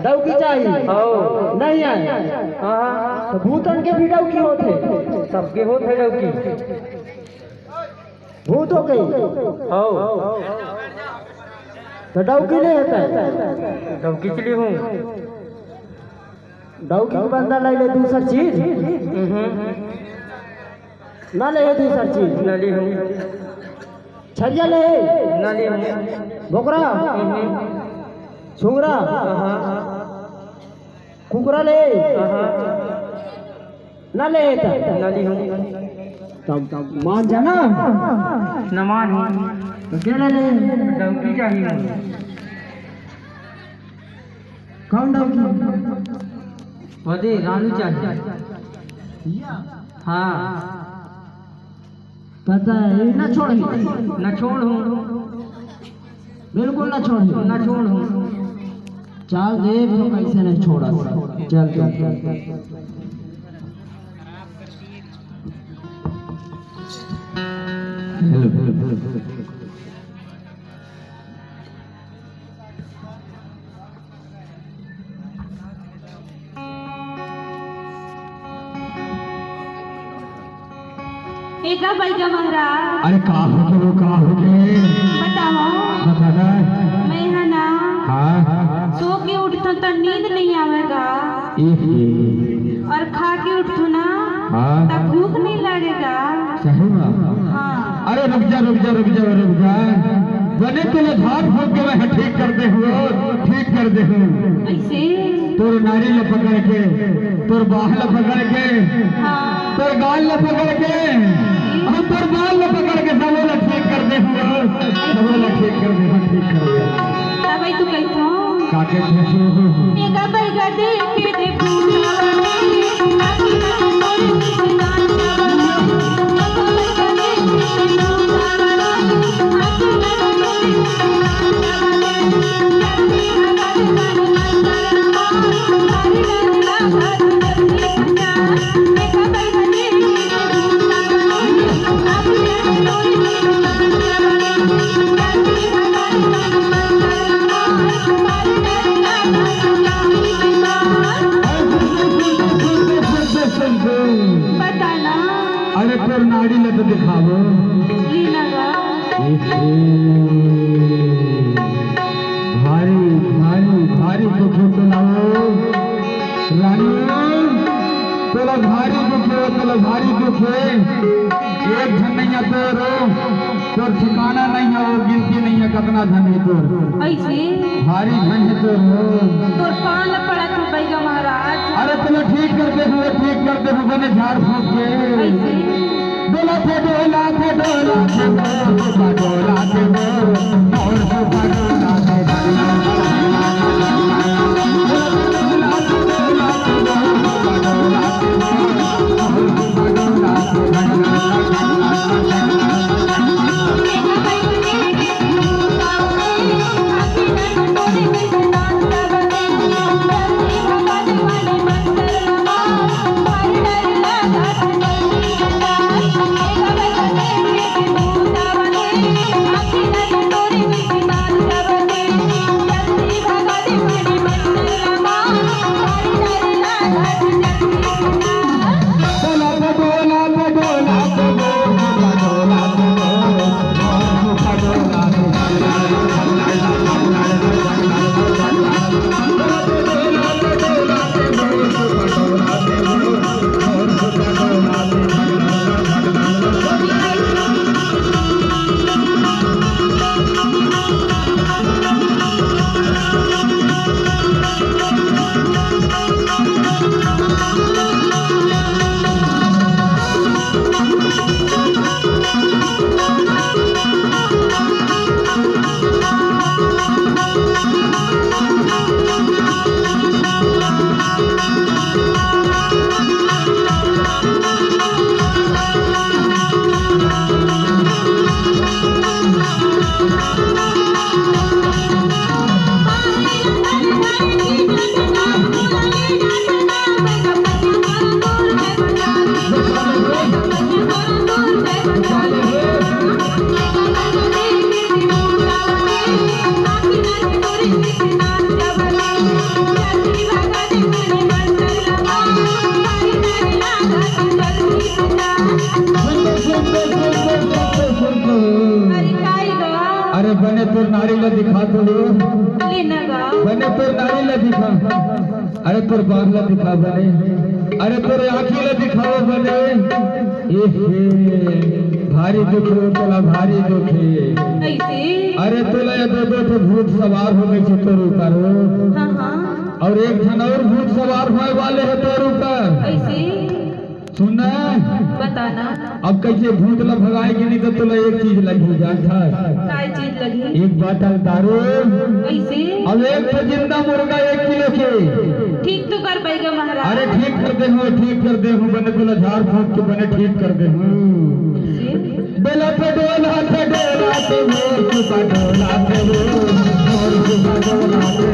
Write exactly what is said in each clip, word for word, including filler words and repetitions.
डौकी चाही? हव। नहीं आय? हाँ, हाँ। त भूतन के भी डौकी होथे? सबके होथे डौकी। भूत हो गई। हव। त डौकी ले हेतय? डौकी चली हूँ। डौकी के बंदा लाई ले दूसर चीज। हम्म। ना ले हे दूसर चीज। ना ली हूँ। छरिया ले हे? ना ली हूँ। बोकरा? हम्म। छुंगरा? हाँ। कुकरा ले? हाँ। ना ले हे त? ना ली हूँ। तब, तब मान जाना। न मान हूँ। त के ले ले? डौकी चाहिए। कौन डौकी? वदे रानू चाहिए। हाँ। कहता है, "ये ना छोड़।" ना छोड़ हूँ। बिल्कुल ना छोड़। ना छोड़ हूँ। चल देख तो कैसे नहीं छोड़ा। चल, चल, चल। Hello, hello, hello, hello. ए गा बइगा महाराज। अरे का हो गयो, का हो गए? बताओ। बता ना। मैं है ना। हाँ। सो के उठतो त नींद नहीं आवेगा। ए हे। और खा के उठतो ना। हाँ। तब भूख नहीं लगेगा। सही बात। हाँ। अरे रुक जा, रुक जा, रुक जा, रुक जा। बने तोला झाड़ फूंक के मैं ठीक कर दे हूँ, ठीक कर दे हूँ। ऐसे? तोर नाड़ी ल पकड़ के, तोर बाह ल पकड़ के, हाँ। तोर गाल ल पकड़ के, हम तोर बाल ल पकड़ के सबो ल ठीक कर दे हूँ, सबो ल ठीक कर दे हूँ, ठीक कर दे। तब भाई तू कहतो? का कहते हो? ये का बैगा देख के दे पूरा। बताना। अरे तोर नाड़ी ल तो दिखावो। लीना गा। एहे। भारी, भारी, भारी दुखे तो लाओ। रानी, तोला भारी दुखे, तोला भारी दुखे। एक झन नइया तोर, तोर ठिकाना नहीं है, वो गिनती नहीं है, कितना झन है तोर। ऐसे? भारी झन है तोर। तोर पाँव ल पड़त हूँ बैगा महाराज। अरे तोला ठीक कर दे हूँ, ठीक कर दे हूँ, बने झाड़ फूंक के। ऐसे? डोला थे, डोला थे, डोला थे, डोला थे, डोला थे, डोला थे। दिखा तो लो। ले ना गा। बने तोर नारी ला दिखा। अरे तोर बांह ला दिखा बने। अरे तोर आँखी ला दिखाओ बने। ए हे, भारी दुख हे तोला, भारी दुख हे। कैसे? अरे तोला ये दो दो ठो भूत सवार हो गए छे तोर ऊपर हो। हाँ, हाँ। और एक ठन और भूत सवार होए वाले हे तोर ऊपर। कैसे? सुन ना। बता ना। अब कैसे भूत ला भगाए के नहीं तो तोला एक चीज लगही जानथस। काय चीज लगही? एक बाटल दारू। कैसे? अब एक ठो जिंदा मुर्गा एक किलो के। ठीक तो कर पाएगा महाराज। अरे ठीक कर दे हूँ, ठीक कर दे हूँ, बने तोला झाड़ फूँक के बने ठीक कर दे हूँ। कैसे? डोला पे डोला पे डोला पे वो सुबह डोला पे वो, और सुबह डोला पे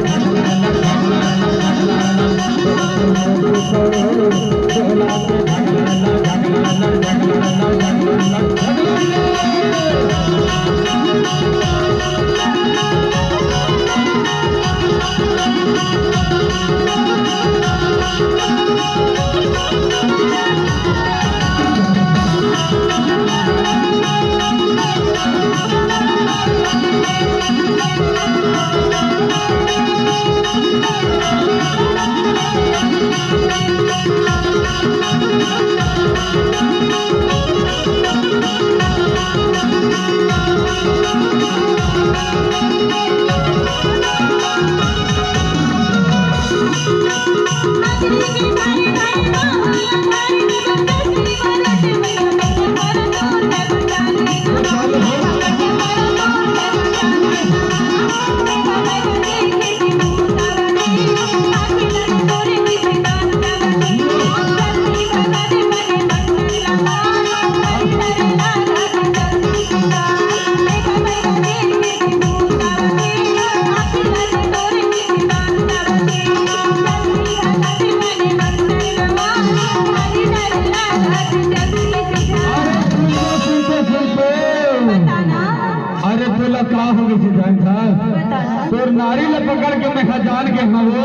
अरे तोला का हो गइसे जानथस? बता ना। तोर नारी ला पकड़ के मैं हा जान के हवो।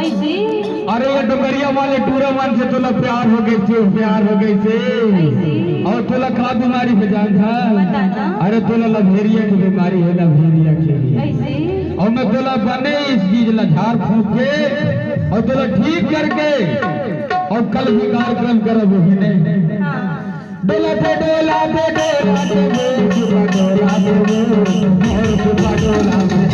ऐसे? अरे ये डोकरिया वाले टूरा मन से तोला प्यार हो गइसे, प्यार हो गइसे। ऐसे? और तोला का बीमारी हे जानथस? बता ना। अरे तोला लभेरिया के बीमारी हे, लभेरिया के। ऐसे? और मैं तोला बने इस चीज ला झाड़ फूँक के और तोला ठीक करके और कल भी कार्यक्रम करब, हे नहीं? हाँ। डोला दे, डोला दे, डोला दे, वो सुबह डोला दे, वो, और सुबह डोला दे।